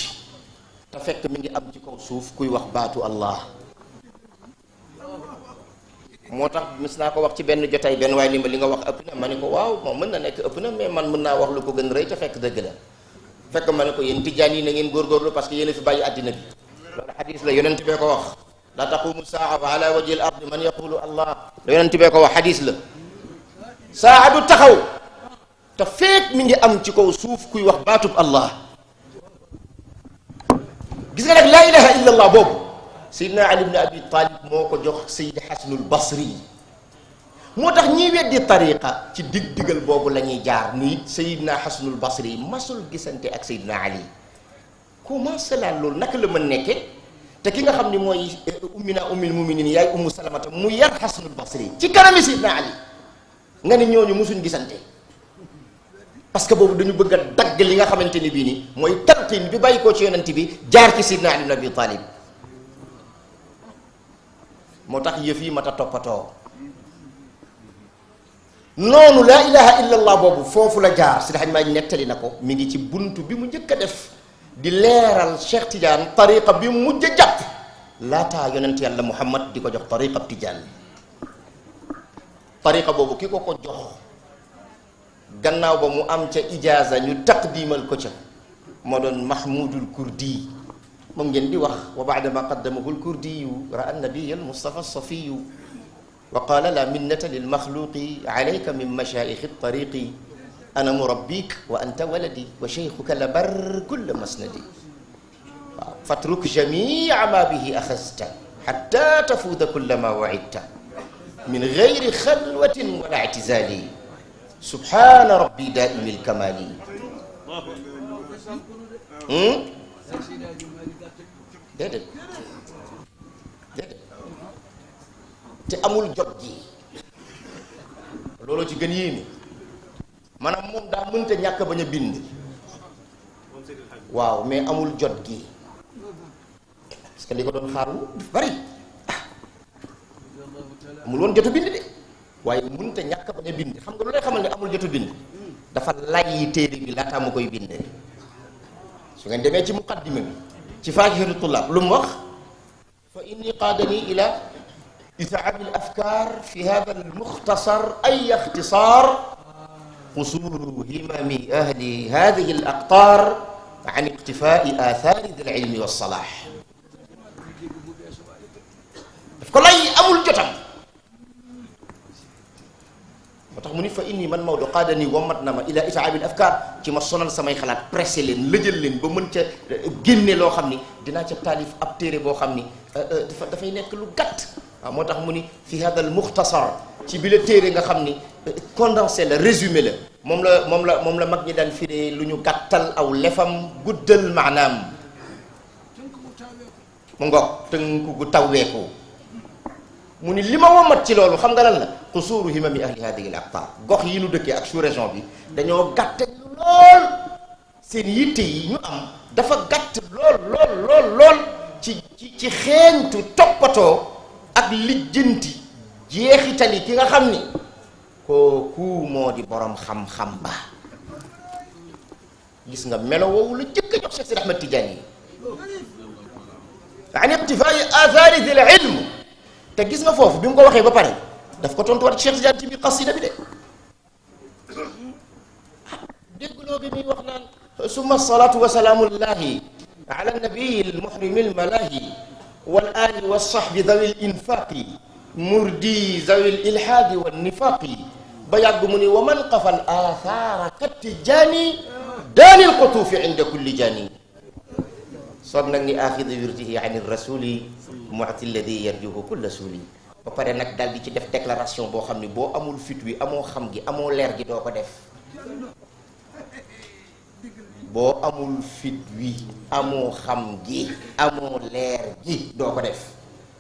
te fekk mi ngi am ci kaw suuf kuy wax baatu allah. moo tax mis naa ko wax ci benn jotaay benn waaye ni ma li nga wax ëpp na ma ne ko waaw moom mën na nekk ëpp na mais man mën naa wax lu ko gën rëy te fekk dëgg la. fekk ma ne ko yéen tijjaan yi na ngeen góorgóorlu parce que yéen a fi bàyyi àddina bi. loolu xadis la yonent bee ko wax. la taqumu saa wa ala wajhi al ardi man yaqulu allah. yonent bee ko wax xadis la. saa du taxaw te fekk mi ngi am ci kaw suuf kuy wax baatub allah. gis nga nag laa ilaha illa allah boobu Seydina Ali ibn Abi Talib moo ko jox Seydi Xasanul Basri moo tax ñiy weddi tariqa ci dig-digal boobu la ñuy jaar ni Seydina Xasanul Basri masul gisante ak Seydina Ali comment cela loolu naka la mën nekke te ki nga xam ni mooy ummina ummil muminin yaay ummu salamata mu yar Xasanul Basri ci kanami Seydina Ali nga ni ñooñu musuñ gisante parce que boobu dañu bëgg a dagg li nga xamante ni bii ni mooy talqin bi bàyyi koo ci yonent bi jaar ci Seydina Ali ibn Abi Talib moo tax yëf yi mat a toppatoo noonu laa ilaha illa allah boobu foofu la jaar si daxañ maa nettali na ko mi ngi ci buntu bi mu njëkk a def di leeral Cheikh Tidiane tariqa bi mu mujj a jàpp laataa yonent yàlla Muhammad di ko jox tariqa Tidiane tariqa boobu ki ko ko jox gannaaw ba mu am ca ijaaza ñu taqdimal ko ca moo doon Mahmoudul Kurdi moom ngeen di wax wa baada ma qaddamahu lkurdiyu raa nabiya almustafa safiyu wa qaala la minnata lilmaxluqi alayka min mashaayixi tariqi ana murabbik wa anta waladi wa cheikhuka la bar kulla masnadi waaw fatruk jamia ma bihi axasta xatta tafuuda kulla ma wacidta min gayri xalwatin wala ictizaali subhaana rabbi daaimi lkamaali déedéet déedéet te amul jot gi loolu ci gën yéeme maanaam moom daa mënta ñàkk bañ a bind waaw mais amul jot gi parce que li ko doon xaaru daf bari amul woon jotu bind de waaye mënta ñàkk bañ a bind xam nga lu lay xamal ne amul jotu bind dafa lay téere bi laataa mu koy bind su ngeen demee ci muqaddima bi ci faakihatu tullaab lu mu wax fa inni qaadani ila isaabi al afkaar fi hada al muxtasar ay ixtisaar qusuru himami ahli hadihi al aqtaar an iqtifaai aathaari dil ilmi wa salaax daf ko lay amul jotam moo tax mu ni fa inni man Maodo qaadani wommat na ma ila isaabi al afkaar ci ma sonal samay xalaat pressé leen lëjal leen ba mën ca génne loo xam ni dinaa ca taalif ab téere boo xam ni dafay nekk lu gàtt waaw moo tax mu ni fi hada al muxtasar ci bi la téere nga xam ni condensé la résumé la moom la mag ñi daan firee lu ñu gàttal aw lefam guddal maanaam mu ngoog tënku gu tawweeku mu ni li ma womat ci loolu xam nga lan la xusuuru himami ahli hadihi al aqtar gox yi nu dëkkee ak sous région bi dañoo gàtte lool seen yitte yi ñu am dafa gàtt lool ci xeeñtu toppatoo ak lijjanti jeexitali ki nga xam ni kooku moo di borom xam-xam ba gis nga melo woowu la jëkk a jox Cheikh Sidi Ahmed Tidiane yi an iqtifaa'i aathaari dil ilm te gis nga foofu bi mu ko waxee ba pare daf ko tontuwaat Cheikh Tidiane ci biir qasida bi de déggloo bi muy wax naan summa salaatu wa salaamullahi ala nabiyi almuhrimi almalahi wal ali wa sahbi dawi linfaqi murdi zawi lilhaadi wannifaqi ba yàgg mu ni wa man qafa al aathaara kattijaani daani lqutuufi inda kulli jaani soog nag ni axidi wirdihi an rasuli mu'ti alladi yarjuhu kulla suuli ba pare nag daal di ci def déclaration boo xam ni boo amul fit wi amoo xam gi amoo leer gi doo ko def boo amul fit wi amoo xam gi amoo leer gi doo ko def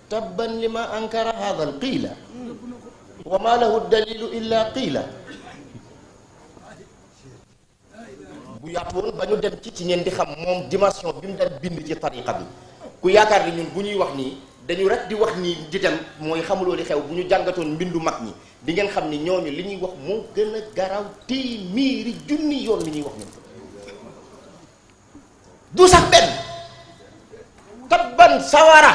tabban lima ankara hada al qiila wa ma lahu dalilu illa qiila bu yaatu woon ba ñu dem ci ngeen di xam moom dimension bi mu daan bind ci tariqa bi ku yaakaar ni ñun bu ñuy wax nii dañu rek di wax nii di dem mooy xamuloo li xew bu ñu jàngatoon mbindu mag ñi di ngeen xam ni ñooñu li ñuy wax moo gën a garaaw téeméeri junni yoon li ñuy wax ñun du sax benn tabban sawara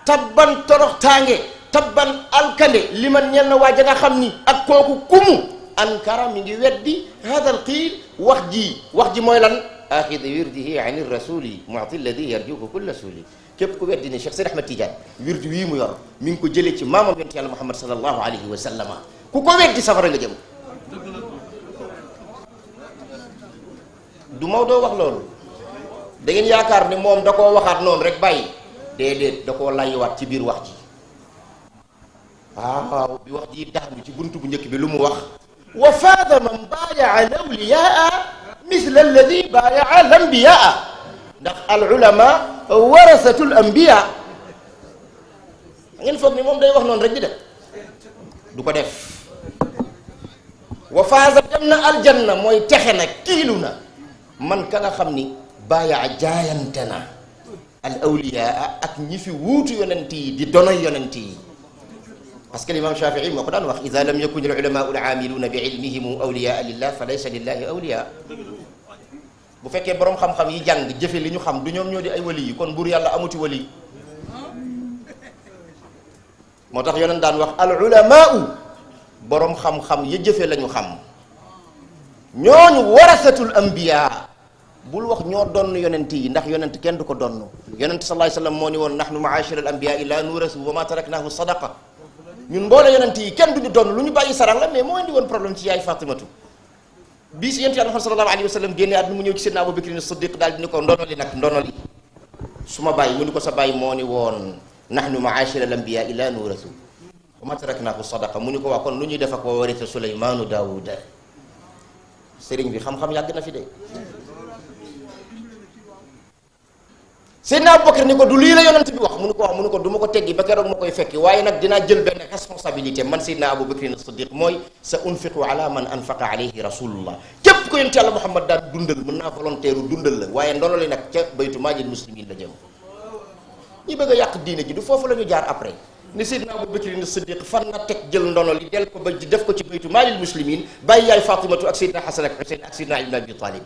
tabban toroxtaange tabban alkande li man ñenn waa ja nga xam ni ak kooku kumu ankara mi ngi weddi hadal qiil wax ji mooy lan axida wirdihi an rasuli mu'ti alladi yarjuhu kulla suuli képp ku weddi ni Cheikh Sidi Ahmed Tidiane wirdi wii mu yor mi ngi ko jëlee ci maamam yonent yàlla Muhammad sallallahu alayhi wa sallama ku ko weddi safara nga jëm du Maodo wax loolu da ngeen yaakaar ni moom da koo waxaat noonu rek bàyyi déedéet da koo layyiwaat ci biir wax ji waaw bi wax ji daanu ci buntu bu njëkk bi lu mu wax wa faada man baayaa lawliyaa misla alladi baayaa lambiyaa ndax al ulama warasatul anbiya ngeen foog ni moom day wax noonu rek di def du ko def wa faasa dem na aljanna mooy texe na kiilu na man ka nga xam ni baayaa jaayante na al awliyaa ak ñi fi wuutu yonent yi di donoy yonent yi parce que l'imam Shafii moo ko daan wax ida lam yakun al ulamaau al aamiluuna bi ilmihim awliyaa lillah fa laysa lillahi awliyaa bu fekkee boroom xam-xam yi jàng jëfe li ñu xam du ñoom ñoo di ay wali yi kon buur yàlla amuti wali moo tax yonent daan wax al ulamaau boroom xam-xam ya jëfe la ñu xam ñooñu warasatul anbiya bul wax ñoo donn yonent yi ndax yonent kenn du ko donn yonent sallallahu alayhi wasallam moo ni woon nahnu ma'ashira al anbiya la nurasu wa ma taraknahu sadaqa ñun mboole yonent yi kenn duñu donn lu ñu bàyyi sarax la mais moo indi woon problème ci yaay Fatimatu bii si yonent yàlla Muhammad sallallahu alayhi wasallam génne àdduna mu ñëw ci Seydina Abu Bakr as-Siddiq daal di ni ko ndono li nag ndono li su ma bàyyi mu ni ko sa bàyyi moo ni woon nahnu ma'ashira al anbiya la nurasu wa ma taraknahu sadaqa mu ni ko waa kon lu ñuy def ak wa warisa Suleymaanu Daawuda sëriñ bi xam-xam yàgg na fi de Seydina Abubakar ni ko du lii la yonent bi wax mu ni ko wax mu ni ko du ma ko teggi ba keroog ma koy fekki waaye nag dinaa jël benn responsabilité man Seydina Abubakar as-Siddiq mooy sa unfiqu ala man anfaqa alayhi rasulullah képp ko yonent yàlla Muhammad daal dundal mën naa volontaire dundal la waaye ndono li nag ca baytu maalil muslimin la jëm ñi bëgg a yàq diine ji du foofu la ñu jaar après ni Seydina Abubakar as-Siddiq fan na teg jël ndono li del ko ba def ko ci baytu maalil muslimin bàyyi yaay Fatimatu ak Seydina Hasan ak Husayn ak Seydina ibn Abi Talib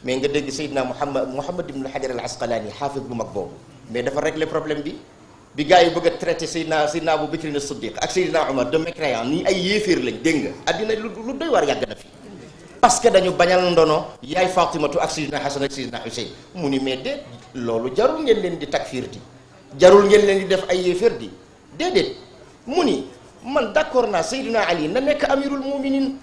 mais nga dégg Seydina Muhammad ibn Hajar al Asqalani xaafis bu mag boobu mais dafa régler problème bi gars yi bëgg a traité Seydina Abu Bakr as-Siddiq ak Seydina Omar de mécréants nii ay yéeféer lañ dégg nga addina lu doy waar yàgg na fi parce que dañu bañal ndono yaay Fatimatu ak Seydina Hasan ak Seydina Husayn mu ni mais déet loolu jarul ngeen leen di takfir di jarul ngeen leen di def ay yéeféer di déedéet mu ni man d'accord naa Seydina Ali na nekk amirul muminin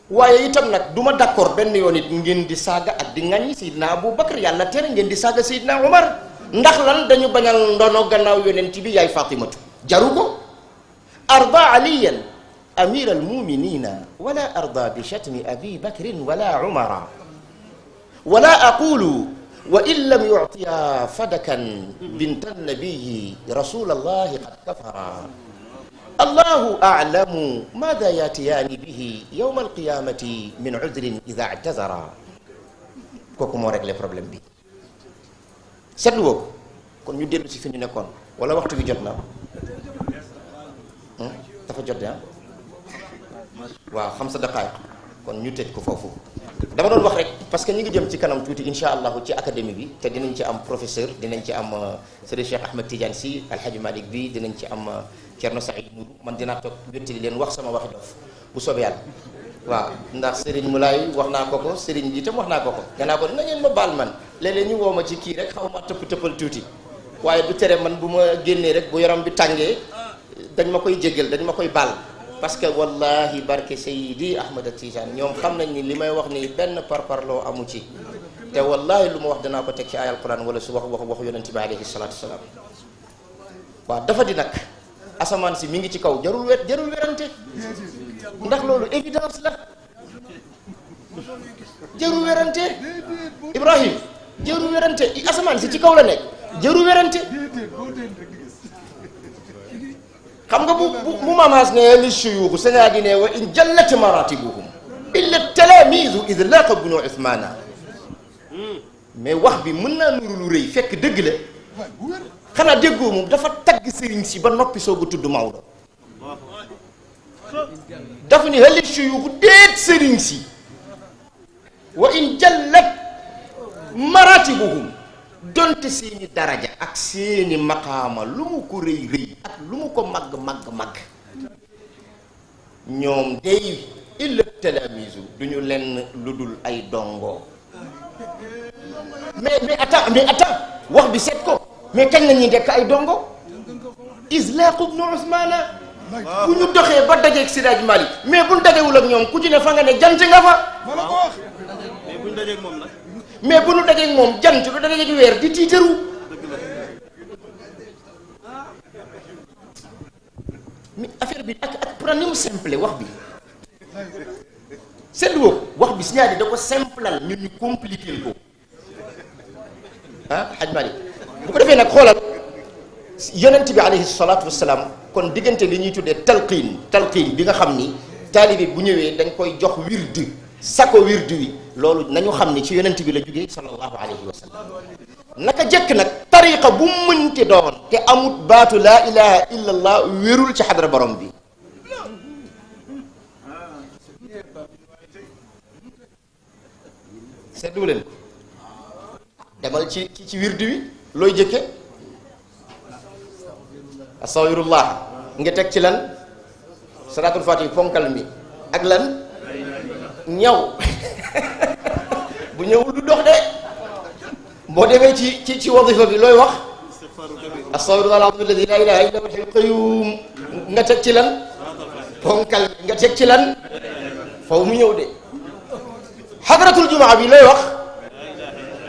waaye itam nag du ma d'accord benn yoon it ngeen di saaga ak di ŋaññi Seydina Abu Bakr yàlla tere ngeen di saaga Seydina Omar ndax lan dañu bañal ndono gannaaw yonent bi yaay Fatimatu jaru ko arda aliyan amir al muminina wala arda bi shatmi abi bakrin wala umara wala aqulu wa in lam yu'tiya fadakan bint an-nabiy rasul allahi qad kafara allahu a'lamu madha yatiyani bihi yawma alqiyamati min udrin idha i'tazara kooku moo réglé problème bi seetlu woo kon ñu dellu si fi ñu nekkoon wala waxtu bi jot na dafa jot de waaw xam sa daqaay kon ñu tëj ko foofu dama doon wax rek parce que ñu ngi jëm ci kanam tuuti insha allahu ci académie bi te dinañ ci am professeur dinañ ci am Serigne Cheikh Ahmed Tidiane Sy Alhaji Malick bi dinañ ci am Thierno Saïd Moudou man dinaa toog wéttali leen wax sama waxi dof bu soobee yàlla waaw ndax Serigne Moulay wax naa ko ko Serigne ji tam wax naa ko ko ganaa ko na ngeen ma baal man léeg-léeg ñu woo ma ci kii rek xaw ma tëppal tuuti waaye du tere man bu ma génnee rek bu yaram bi tàngee dañ ma koy jégal dañ ma koy baal parce que wallahi barke Seydi Ahmed Tidiane ñoom xam nañ ni li may wax ni benn parparloo amu ci te wallahi lu ma wax danaa ko teg ci ayal quran wala su waxu yonent bi alayhi salaatu wasalaam waaw dafa di nag asamaan si mi ngi ci kaw jarul werante ndax loolu évidence la jarul werante Ibrahim jarul werante asamaan si ci kaw la nekk jarul werante xam nga bu mamaas ne li shuyuux sañaa di ne wa in jallat maratibuhum illa talamizu id laqa bnu uthmana mais wax bi mën naa nuru lu rëy fekk dëgg la xanaa déggoo moom dafa tagg sëriñ si ba noppi soogu tudd Maodo dafa ni hali shuyuux déet sëriñ si wa in jallat maratibuhum donte seeni daraja ak seeni maqaama lu mu ko rëy rëy ak lu mu ko màgg ñoom day illa talamisu duñu lenn lu dul ay dongo mais attends wax bi seet ko mais kañ la ñuy dekk ay dongo islaqu ibnu usmana bu ñu doxee ba dajeeg Siraaj Malik mais buñ dajewul ak ñoom ku ci ne fa nga ne jant nga fa mais buñ dajeeg moom nag mais bu nu dajeeg moom jant du dajeeg weer di tiitaru. mais affaire bi ak pour ni mu simple wax bi seetlu woo wax bi si ñaari da ko simplal ñun ñu compliqué ko ah Hadj Malick bu ko defee nag xoolal yonent bi alayhi salaatu wassalaam kon diggante li ñuy tuddee talqiin bi nga xam ni taalibe bu ñëwee dañ koy jox wirdu sako wirdu wi loolu nañu xam ni ci yonent bi la jógee sallallahu alayhi wa sallam naka jëkk nag tariqa bu mënti doon te amut baatu laa ilaha illa allah wérul ci xadra borom bi seetlu leen ko demal ci wirdu wi looy jëkke astaghfirullah nga teg ci lan salaatul fatih ponkal mi ak lan ñaw bu ñëwul du dox de boo demee ci wadifa bi looy wax astaghfirullah al-azim alladi la ilaha illa huwa al-hayyul qayyum nga teg ci lan ponkal mi nga teg ci lan faw mu ñëw de xadratul jumaa bi looy wax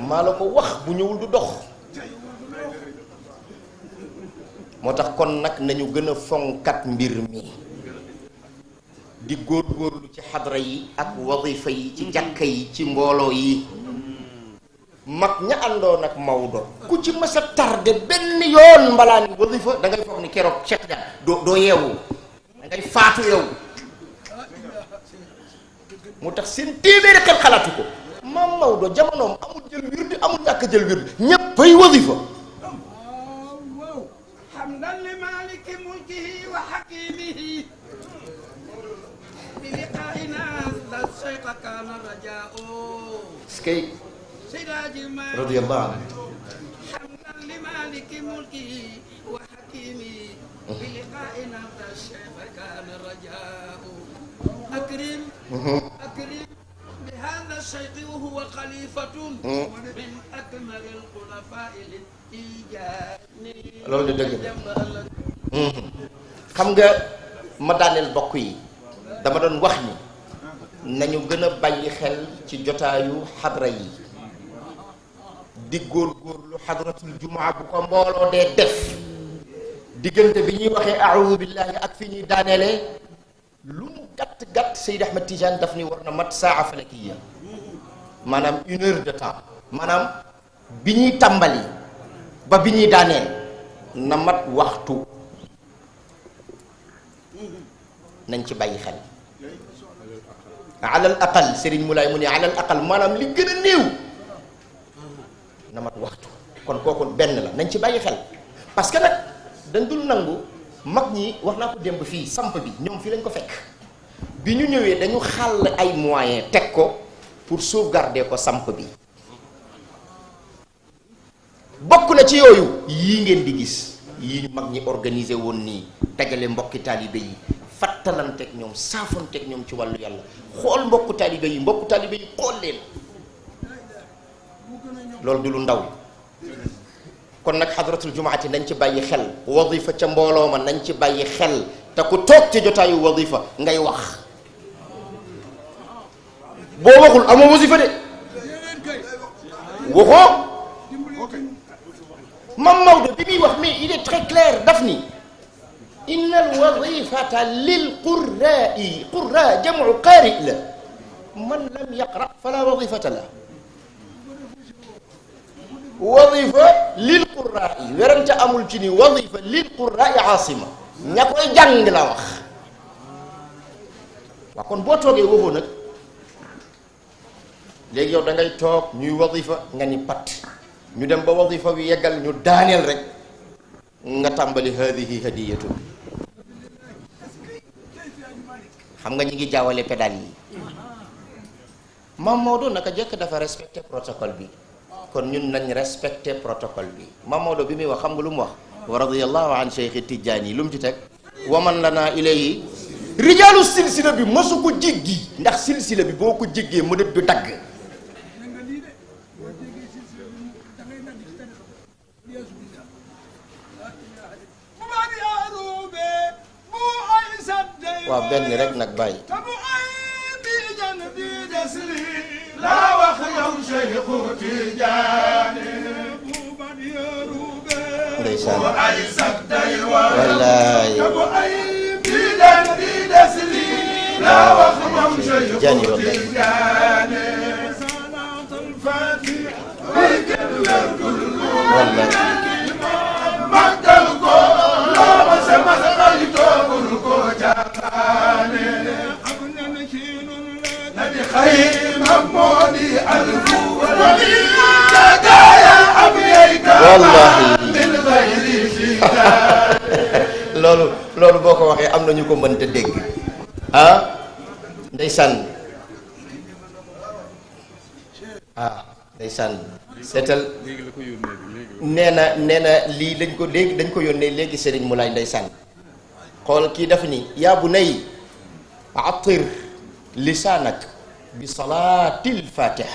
maa la ko wax bu ñëwul du dox moo tax kon nag nañu gën a fonkat mbir mi di góorgóorlu ci xadra yi ak wadifa yi ci jàkka yi ci mbooloo yi mag ña àndoon ak Maodo ku ci mës a tardé benn yoon mbalaani wadifa da ngay foog ni keroog Cheikh Dia doo yeewu da ngay faatu yow moo tax seen téeméeri xel xalaatu ko maam Maodo jamonoom amul jël wirdi amul ñàkk jël wirdi ñéppay wadifa حمدا لمالك ملكه وحكيمه بلقائنا ذا الشيخ كان الرجاء سكي رضي الله عنه حمدا لمالك ملكه وحكيمه بلقائنا ذا الشيخ كان الرجاء أكرم بهذا الشيخ وهو خليفة من أكمل الخلفاء loolu de dëgg xam nga ma daaneel bokk yi dama doon wax ni nañu gën a bàyyi xel ci jotaayu xadra yi di góorgóorlu xadratul jumaa bu ko mbooloo dee def diggante bi ñuy waxee a'uudu billahi ak fi ñuy daaneele lu mu gàtt Seydi Ahmed Tidiane daf ni war na mat saa falakiya maanaam 1 heure de temps maanaam bi ñuy tàmbali ba bi ñuy daaneel na mat waxtu nañ ci bàyyi xel alal aqal Serigne Moulay mu ne alal aqal maanaam li gën a néew na mat waxtu kon kooku benn la nañ ci bàyyi xel parce que nag dañ dul nangu mag ñi wax naa ko démb fii samp bi ñoom fii lañ ko fekk bi ñu ñëwee dañu xàll ay moyens teg ko pour sauvegarder ko samp bi bokk na ci yooyu yii ngeen di gis yii mag ñi organisé woon nii dajale mbokki taalibe yi fattalanteeg ñoom saafonteeg ñoom ci wàllu yàlla xool mbokku taalibe yi xool leen loolu du lu ndaw kon nag xadratul jumaati nañ ci bàyyi xel wadifa ca mbooloo ma nañ ci bàyyi xel te ku toog ci jotaayu wadifa ngay wax boo waxul amoo wasifa de waxoo Mam Maodo bi muy wax mais il est très clair daf ni inna al wadifata lil qurra'i qurra jam'u qari' la man lam yaqra fala wadifata la wadifa lil qurra'i werante amul ci ni wadifa lil qurra'i asima ña koy jàng la wax waaw kon boo toogee waxoo nag léegi yow da ngay toog ñuy wadifa nga ni pat ñu dem ba wadifa wi yeggal ñu daaneel rek nga tàmbali hadihi hadiyatu xam nga ñi ngi jaawale pédale yi Mam Maodo naka jekk dafa respecté protocole bi kon ñun nañ respecté protocole bi Mam Maodo bi muy wax xam nga lu mu wax wa radiyallahu an Cheikh Tidiane lu mu ci teg waman lana ilayhi rijaalu silsila bi mësu ko jéggi ndax silsila bi boo ko jéggee mënat bi dagg waaw benn rek nag bàyyi laa wax yow ndeysaan wallaay jani wallaay wallahi loolu boo ko waxee am na ñu ko mënta dégg ndeysaan ndeysaan seetal nee na lii dañ ko yónnee léegi Serigne Moulay ndeysaan xool kii dafa ni yaa bunay atir lisaanak bi salaatil fatih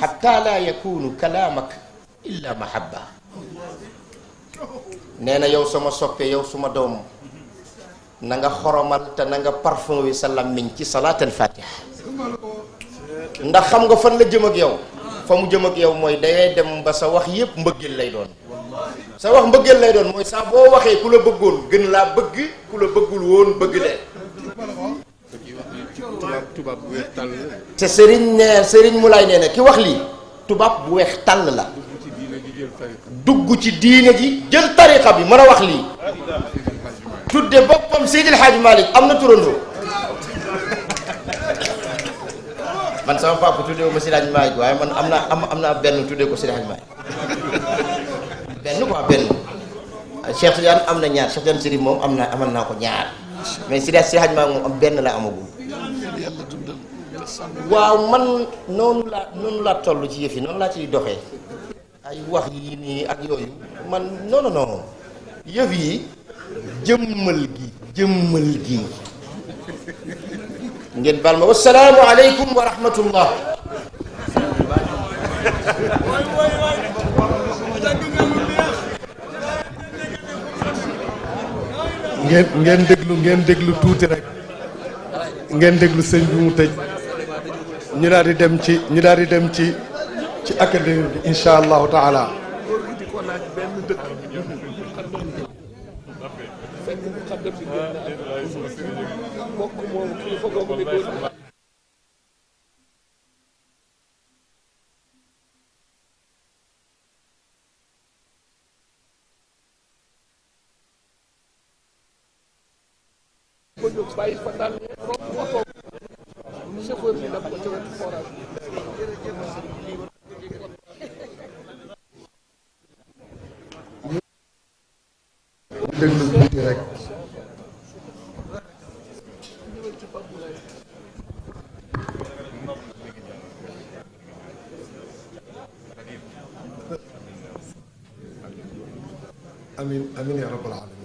hatta la yakunu kalaamak illa mahabba nee na yow sama soppe yow suma doom na nga xoromal te na nga parfum wi sa làmmiñ ci salaatal fatih ndax xam nga fan la jëm ak yow fa mu jëm ak yow mooy dangay dem ba sa wax yépp mbëggeel lay doon sa wax mbëggeel lay doon mooy saa boo waxee ku la bëggoon gën laa bëgg ku la bëggul woon bëgg de tubaab bu weex tàll te Serigne Moulay nee na ki wax lii tubaab bu weex tàll la dugg ci diine ji jël tariqa bi mën a wax lii tudde boppam Seydil Hadji Malick am na turandoo man sama papa tuddee ko Seydil Hadji Malick waaye man am naa benn tuddee ko Seydil Hadji Malick benn quoi benn Cheikh Tidiane am na ñaar Cheikh Tidiane Chérif moom amal naa ko ñaar mais Seydil Hadji Malick moom am benn la amagul waaw man noonu laa toll ci yëf yi noonu laa ciy doxee ay wax yi nii ak yooyu man non yëf yi jëmmal gi ngeen baal ma wassalaamu aleykum wa rahmatullah ngeen déglu tuuti rek ngeen déglu sëñ bi mu tëj ñu daal di dem ci académie bi insha allahu taala déglu tuuti rek amin ya rabbal alamin